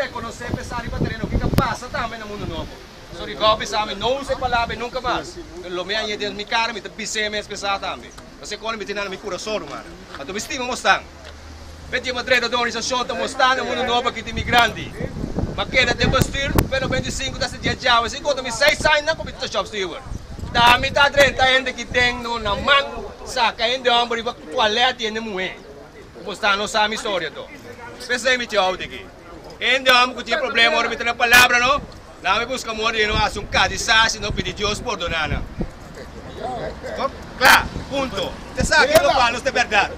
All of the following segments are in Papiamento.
rekonosé p'esaki riba tereno kiko a pasa tambe na Mundu Nobo. So Rigò bisa mi, no usa e palabra ei nunka mas. Pero lo mi a ña den mi kara mi ta bis'é mes p'esaki tambe. Pasobra e kos mi tin na mi kurason, rumannan. Anto mi stima mostan. P'e dia madre ta organisashon ta mostan na Mundu Nobo aki tin mi grandi. M'a keda den bestuur p'e 95 ta hasta dia djawe. Si konta mi seis añanan ku mi ta shop steward. Ta mi ta drenta hende ki den no na man saka hende homber riba toilet di hende muhé. Bo sta no sa mi storia to. P'esei mi tin outi aki. Hende homber ku tin problema ora mi ta na palabra no, laga mi buska moda di no hasi un kadisashi no pidi Dios pordona nan. Kla, punto. Te sa ki lo nos ta bèrdat.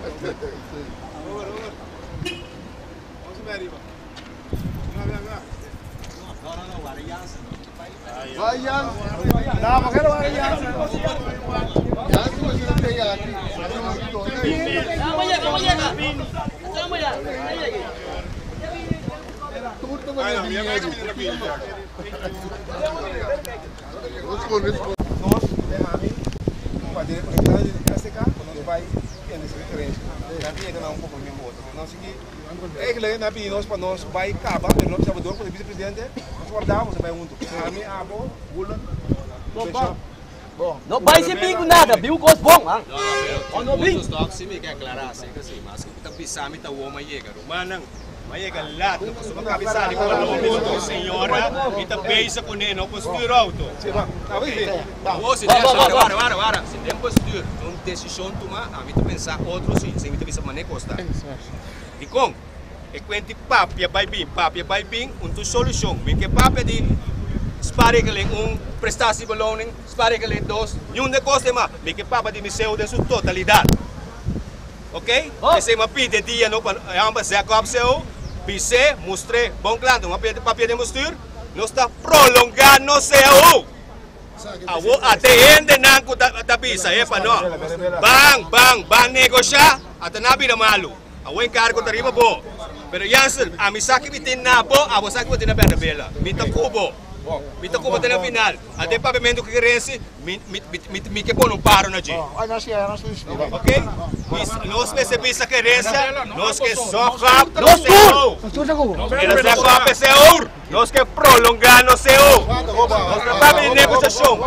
Nos den ami pa den representante di STK ku nos bai kende su referensia. Nan ta yega na un kompromiso ku otro. Nos sigui Eigenlijk nan a pidi nos pa nos bai kaba pero no bisa bo dor ku e vicepresidente nos warda nos a bai huntu. Ami, abo, Gulen, Bishop. No bai sin bin ku nada, bin ku kos bon, han. No, no, pero tin puntos tòg si mi ke aklará aserka si. Maske ku ta bisa mi ta wou mi a yega. Rumannan, mi a yega lat, no pasobra mi kabi sali ku Colombia ku señora mi ta bezig kuné, no por stuur outo. Awor si den, wara, wara, wara, wara, si den bestuur tin un desishon tuma, ami ta pensa otro si, esei mi ta bisa manera kos ta. Dikon? E kuenti papia bai bin, papia bai bin, un tur solushon. Mi ke papia di spaarregeling un, prestatiebeloning, spaarregeling dos, niun de kos ei mas. Mi ke papia di mi seo den su totalidat. Ok? Esei mi a pidi e dia no pa e hòmber zèk òp seo, bis'é, mustr'é bon kla. Anto mi a papia den bestuur, nos ta prolongá nos seo. Awor ata e hendenan ku ta bisa, Epa no, ban, ban, ban negoshá, ata nan a bira malu. Awor enkargo ta riba bo. Pero Jansen, ami sa ki mi tin na bo, abo sa ki bo tin na Bernabela. Mi ta ku bo. Mi ta ku bo te na final. Ata e papiamentu ku kerensi, mi, mi, mi, mi ke pone un paro na dje. Ok? Nos mester bisa kerensia, nos ke sòkòp nos CO. El a sòkòp e CO. Nos ke prolongá nos CO. Nos no papia di negosiashon.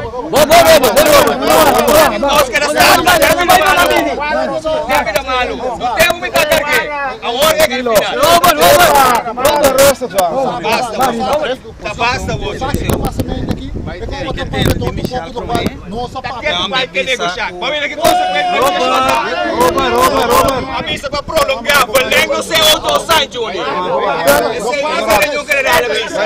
Nos ke na start den bida malu. Den bida malu. No tempu mi ta karg'é. Awor yega e final. Basta bo. Ta basta bo. Ta ketu bai ke negoshá. Bo a mira ki konsekuensia negosiashon ta? A bisa pa prolongá Belén no CO dos aña, Juni. Esei no ta reunion general a bisa.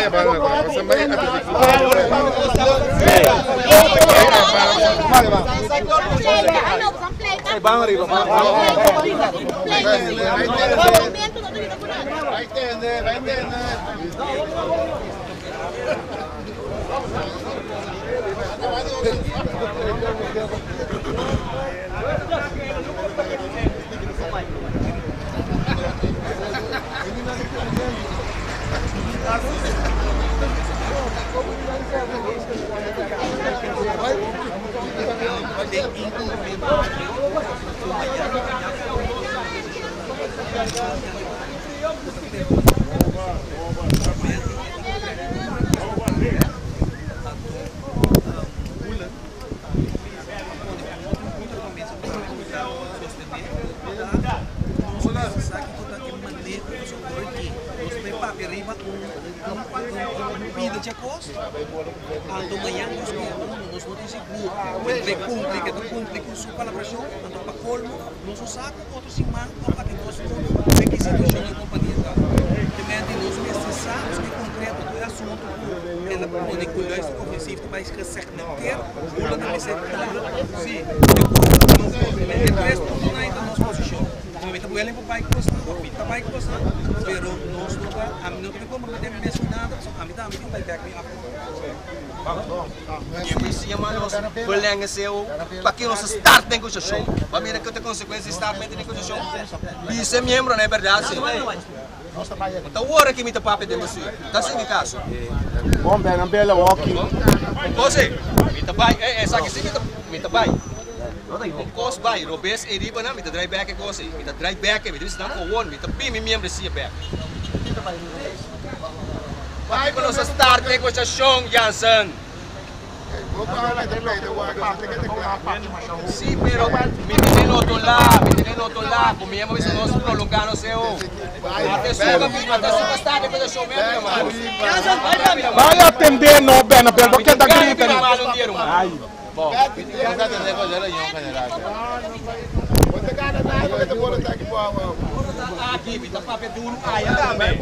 Verlengen seo pa ke nos start negosiashon. Bo a mira ke ta konsekuensia di start mete negosiashon? Bisa e miembronan e bèrdat si. No ta wòrdu ke mi ta papia den bestuur. Ta sigui kaso. Kose, mi ta bai, e esaki si mi ta bai. Un kos bai robes ei riba nan, mi ta drai bèk e kos ei. Mi ta drai bèk ei, mi ta bisa nan kowon, mi ta bin mi miembresia bèk. Pakiko nos a start negosiashon, Jansen? Sí, pero mi tin el otro la, mi tin el otro la, ku mi a bisa nos prolongá nos eo. Ate suka, ate suka start negosiashon, mi a bira malu. Bai atendé no, Bernabel, bo keda grita. Mi bira malu un dia, ruman. Bo. Aki, mi ta papia duru aya tambe.